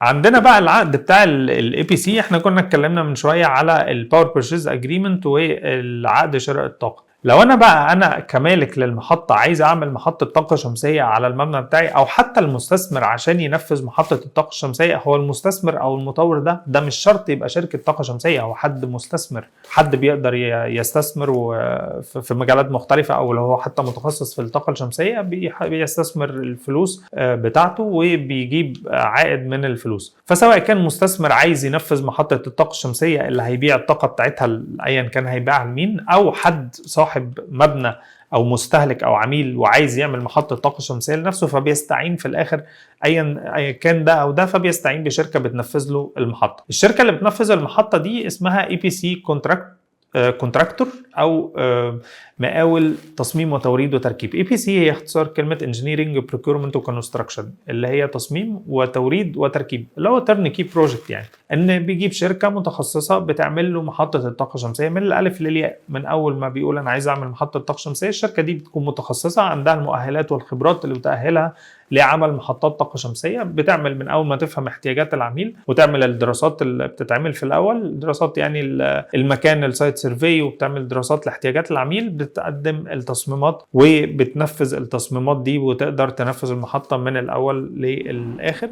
عندنا بقى العقد بتاع ال EPC. احنا كنا اتكلمنا من شوية على ال power purchase agreement والعقد شراء الطاقه. لو انا بقى انا كمالك للمحطه عايز اعمل محطة طاقة شمسية على المبنى بتاعي، او حتى المستثمر عشان ينفذ محطة الطاقة الشمسيه، هو المستثمر او المطور ده مش شرط يبقى شركة طاقة شمسيه، هو حد مستثمر، حد بيقدر يستثمر في مجالات مختلفه، او لو هو حتى متخصص في الطاقة الشمسية بيستثمر الفلوس بتاعته وبيجيب عائد من الفلوس. فسواء كان مستثمر عايز ينفذ محطة الطاقة الشمسية اللي هيبيع الطاقة بتاعتها ايا كان هيبيعها لمين، او حد صاحب مبنى او مستهلك او عميل وعايز يعمل محطة طاقة شمسية لنفسه، فبيستعين في الاخر ايا كان ده او ده، فبيستعين بشركه بتنفذ له المحطه. الشركة اللي بتنفذ المحطة دي اسمها EPC contractor او مقاول تصميم وتوريد وتركيب. EPC هي اختصار كلمة engineering، procurement و construction، اللي هي تصميم وتوريد وتركيب، اللي هو turnkey project، يعني ان بيجيب شركة متخصصة بتعمل له محطة الطاقة الشمسية من الالف للياء. من اول ما بيقول انا عايز اعمل محطة طاقة شمسيه، الشركة دي بتكون متخصصه، عندها المؤهلات والخبرات اللي بتأهلها لعمل محطات طاقة شمسيه. بتعمل من اول ما تفهم احتياجات العميل وتعمل الدراسات اللي بتتعمل في الاول، دراسات يعني المكان، ال site survey، وبتعمل دراسات لاحتياجات العميل، بتقدم التصميمات وبتنفذ التصميمات دي، وتقدر تنفذ المحطة من الاول للاخر.